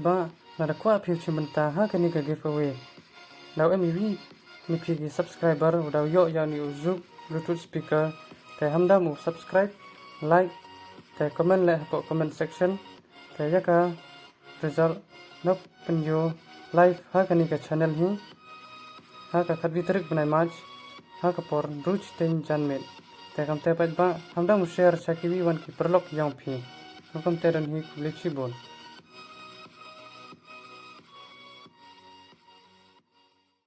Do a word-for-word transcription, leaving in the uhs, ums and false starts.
Ba lada kwah phi u shim bynta ha kane ka giveaway, da u em iwi na phi ki subscriber u da u ïoh ïa une u Zouk Bluetooth speaker, te hamdam u subscribe, like, te comment leh hapoh comment section. Te ïa ka result ngan pynïoh live ha kane ka channel hi ha ka khatwi tarik bnai March ha ka por hynriew shiteng janmiet. Te kumta pat ba hamdam u share sha kiwi wan ki paralok ïong phi. Kumta don hi, khublei shibun.